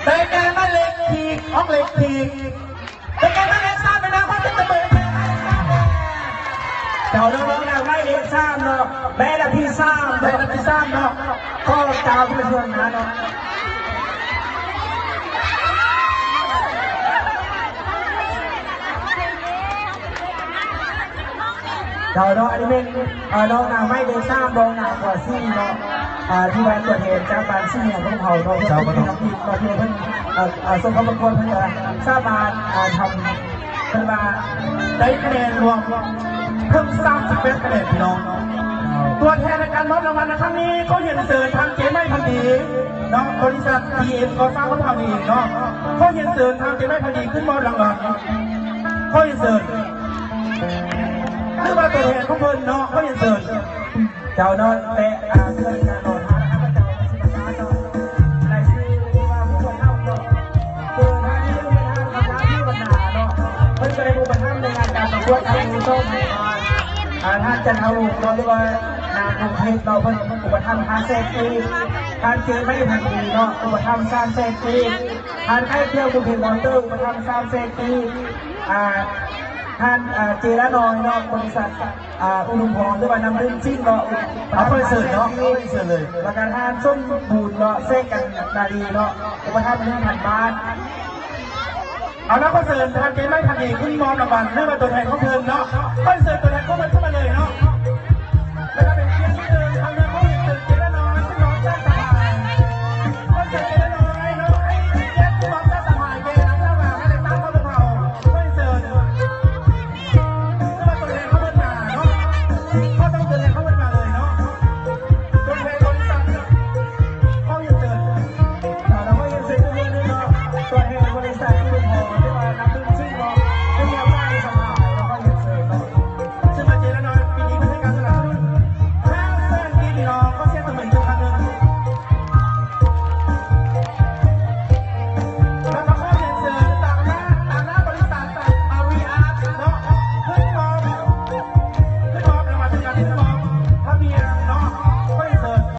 ເປັນແກ່ໝາຍເລກທີອອກເລກທີເປັນແກ່ໝາຍເລກສາມເປັນນາງພາເຈັດຕະເບີນແກ່ໝາຍເລກສາມແດ່ ເຈົ້ານ້ອງນາງໝາຍເລກສາມເນາະ ແມ່ນລະທີສາມ ແມ່ນລະທີສາມເນາະ ຂໍເຈົ້າເປັນສ່ວນໜ້າເນາະ. ເຈົ້າເນາະ ອັນນີ້ແມ່ນ ເອີ ນ້ອງນາງໄມ້ເດືອນສາມ ນ້ອງນາງຫົວສີ່ເນາະ ເອີ ທີ່ວ່າຕົວແທນຈາກບ້ານສີເໜືອຂອງເຮົາເນາະ ເຈົ້າ ເພິ່ນເປັນນ້ອງອີກເນາະ ທີ່ວ່າເພິ່ນ ເອີ ເອີ ສົ່ງເຂົ້າປະກວດ ເພິ່ນກະສາມາດ ເອີ ທຳ ເພິ່ນວ່າໄດ້ຄະແນນລວມເຖິງສາມສິບແປດຄະແນນ ພີ່ນ້ອງ. ຕົວແທນໃນການມອບລາງວັນໃນຄັ້ງນີ້ ຂໍຮຽນເຊີນທາງເຈໄມ້ພັນດີເນາະ ບໍລິສັດ ທີເອັມ ກໍ່ສ້າງຂອງເຮົານີ້ເນາະ ຂໍຮຽນເຊີນທາງເຈໄມ້ພັນດີຂຶ້ນມອບລາງວັນ ຂໍຮຽນເຊີນ ຫຼືວ່າຕົວແທນຂອງເພິ່ນເນາະ ຂໍຮຽນເຊີນ. ເຈົ້າເນາະ ແຕ່ ອາ ເພື່ອທີ່ຈະລໍຖ້າຂ້າພະເຈົ້າຊິປະກາດເນາະ ລາຍຊື່ທີ່ວ່າຜູ້ເພິ່ນເອົາເນາະ ຄືທ່ານໜຶ່ງເປັນທ່ານ ທ່ານ ທ່ານ ທ່ານ ເນາະ ເພິ່ນກໍໄດ້ອຸປະຖຳໃນງານການປະກວດຄັ້ງນີ້ເນາະ ອາ ທ່ານຈັນທະວົງເນາະ ຫຼືວ່ານາງພົງເພັດເນາະ ເພິ່ນອຸປະຖຳຫ້າແສນກີບ ທ່ານ ເຈໄມ້ພັນດີເນາະ ອຸປະຖຳສາມແສນກີບ ທ່ານ ໄຂ່ຂຽວ ບຸນເພັງ ມອເຕີ ອຸປະຖຳສາມແສນກີບ ອາ ທ່ານ ອາ ເຈລານ້ອຍເນາະ ບໍລິສັດ ອາ ອຸດົມພອນ ຫຼືວ່ານ້ຳດື່ມຊິງເນາະ ເອົາ ຂໍຮຽນເຊີນເນາະ ຂໍຮຽນເຊີນເລີຍ ແລ້ວກະທ່ານສົມບູນເນາະ ແສງກັນນາລີເນາະ ອຸປະຖຳໜຶ່ງພັນບາດ. ເອົາລະ ຂໍເຊີນທ່ານເຈໄມ້ພັນດີຂຶ້ນມອບລາງວັນ ຫຼືວ່າຕົວແທນຂອງເພິ່ນເນາະ ຂໍເຊີນຕົວແທນຂອງເພິ່ນເຂົ້າມາເລີຍເນາະ.